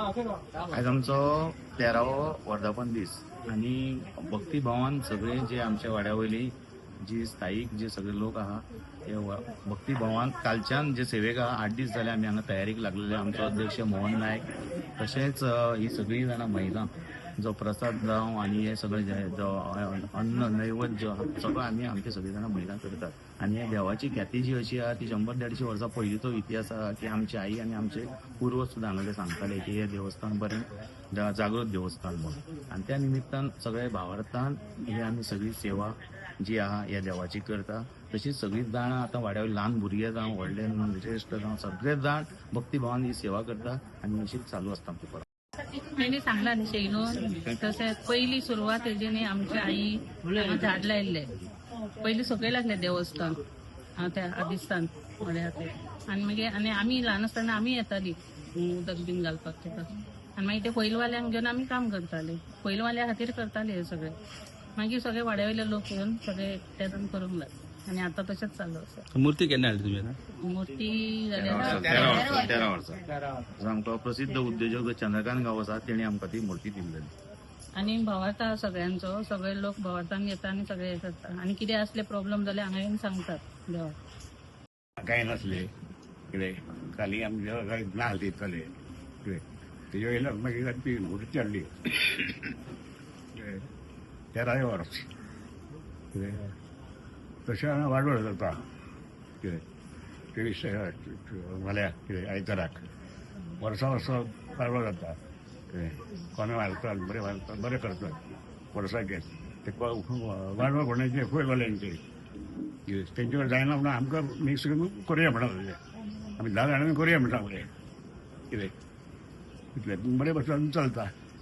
आयज आमचो 13वो वर्धापन दीस आनी भक्तिभावान सगळे जे आमच्या वाड्या वयली जी स्थायीक जे सगळे लोक आहा ते भक्तिभावान कालच्यान जे सेवेक आहा 8 दीस जाले आमी हांगा तयारीक लागलेले. आमचो अध्यक्ष मोहन नायक तशेंच ही सगळीं जाणां महिला जो प्रसाद जावं आनी हे सगळे जे जो अन्न नैवेद्य सगळो आमी आमचे सगळीं जाणां महिला करतात. आनी ह्या देवाची ख्याती जी अशी आहा ती 100-150 वर्सां पयलींचो इतिहास आहा की आमची आई आनी आमचे पुर्वज सुद्दां हांगा सांगताले की हे देवस्थान बरें जागृत देवस्थान म्हणून. आनी त्या निमित्तान सगळे भावार्थान ही आमी सगळी सेवा जी आहा ह्या देवाची करता. तशीच सगळीं जाणां आतां वाड्या वयली ल्हान भुरगे जावं व्हडले ज्येश्ठ जावं सगळे जाण भक्तिभावान ही सेवा करता आनी अशीच चालू आसता आमची परब. तेणी सांगला न्ही शैलून, तशें पयली सुरवात हेजी न्ही आमची आई हांगा झाड लायिल्लें पयलीं सकयल आसलें देवस्थान त्या आदिस्थान म्हळ्यार ते. आनी मागीर आनी आमी ल्हान आसतना आमी येताली उदक बीन घालपाक तेका. आनी मागीर ते पयलवाल्यांक घेवन आमी काम करताले, पयलवाल्या खातीर करताले हे सगळे. मागीर सगळे वाड्या वयले लोक येवन सगळे एकट्यान करूंक लागले आनी आतां तशेंच चालू आसा. मूर्ती केन्ना हाडली तुमी आतां? मूर्ती जाल्या 13 वर्सां. आमकां प्रसिद्ध उद्योजक चंद्रकांत गांवस आसा तेणी आमकां ती मूर्ती दिल्ली. आनी भावार्थ आहा सगळ्यांचो, सगळे लोक भावार्थान येता आनी सगळे हे करता. आनी कितें असले प्रॉब्लम जाल्यार हांगा येवन सांगतात देवाक. कांय नासले कितें खाली आमच्या काय नाल्ल दिताले कितें तेजे वयल्यान मागीर ती मूर्ती हाडली 13 वर्स कितें तशें हांगा वाडवळ जाता कितें 23 फाल्यां कितें आयताराक वर्सा वर्सा वाडवळ जाता कितें कोमे मारतात बरें मारतात बरें करतात वर्साक ते वाडवळ कोणाचे फुलवाल्यांचे तेंच्यावर जायना म्हणून आमकां मिक्स करूया म्हणा आमी 10 जाणांनी करूया म्हणटा मरे कितें इतलें बरें भशेन चलता.